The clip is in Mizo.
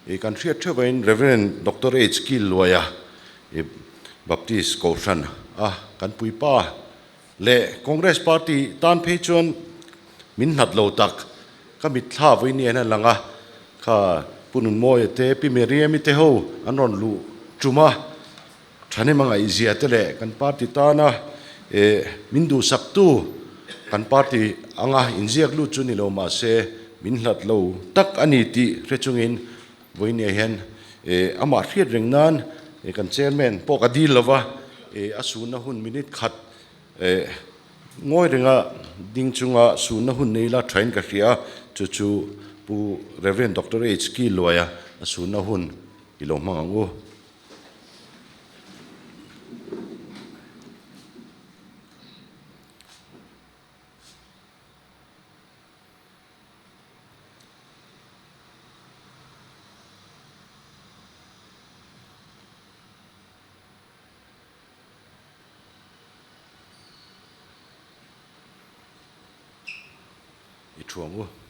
I kan hriat theuhin Rev. Doctor H. Killuaia i Baptist Kohhran a kan puipa leh Congress Party tan phei chuan min hnat lo tak ka mitthla vawi ni hian a lang a, kha Pu Nunmawia te, Pi Meriami te ho an rawn luh tum a, thahnem a ngaihzia te leh kan party tana min duhsaktu kan party anga inziak lut chu ni lo mahse min hlat lo tak a ni tih hre chungin vawinia hian amah hriat reng nan kan chairman pawh ka dil lova a sunna hun minute khat ngawi renga ding chunga sunna hun nei la thain ka hria chu chu Pu Rev. Doctor HK Luaia a sunna hun i lo hmang ang u. I thu ang u.